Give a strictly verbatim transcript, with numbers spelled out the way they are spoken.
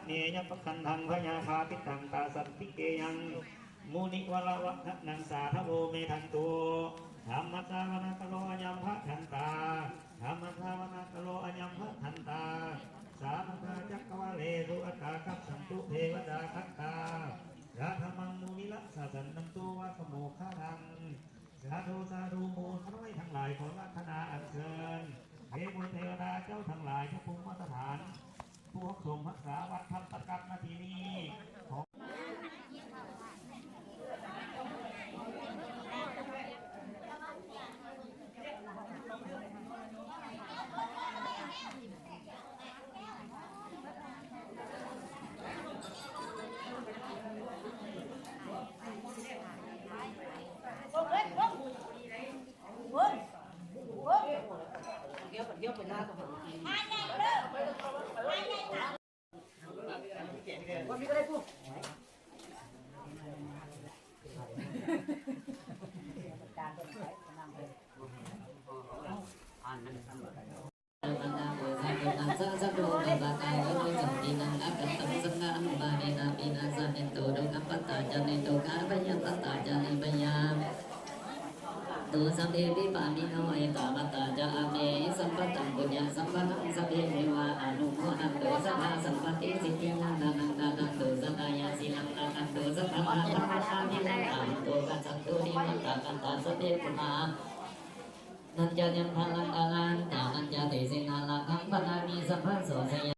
Neyyappakandhaṃ byaggha piṭṭhaṃ tāsantike yaṃ munivaravacanaṃ sādhavo me suṇantu. Dhammassavanakālo ayambhadantā. Dhammassavanakālo ayambhadantā. Samantā cakkavāḷesu atrāgacchantu devatā saddhammaṃ munirājassa suṇantu saggamokkhadaṃ. สาธุ สาธุ หมู่ข้าน้อยทั้งหลายขออาราธนาอัญเชิญเทพบุตรเทวดาเจ้าทั้งหลาย พระภูมิสถาน ผู้รักษาวัดถ้ำตะกัด ณ ที่นี่ ขอ Sabbepi pāṇino ekāvatā ca amhehi sambhataṃ puññasampadaṃ sabbe devā anumodantu sabbasampattisiddhiyā. Dānaṃ dadantu saddhāya sīlaṃ rakkhantu sabbadā bhāvanābhiratā hontu gacchantu devatāgatā sabbe buddhā. Nañca yaṃ balaṃ arahantānañca tejena rakkhaṃ bandhāmi sabbaso.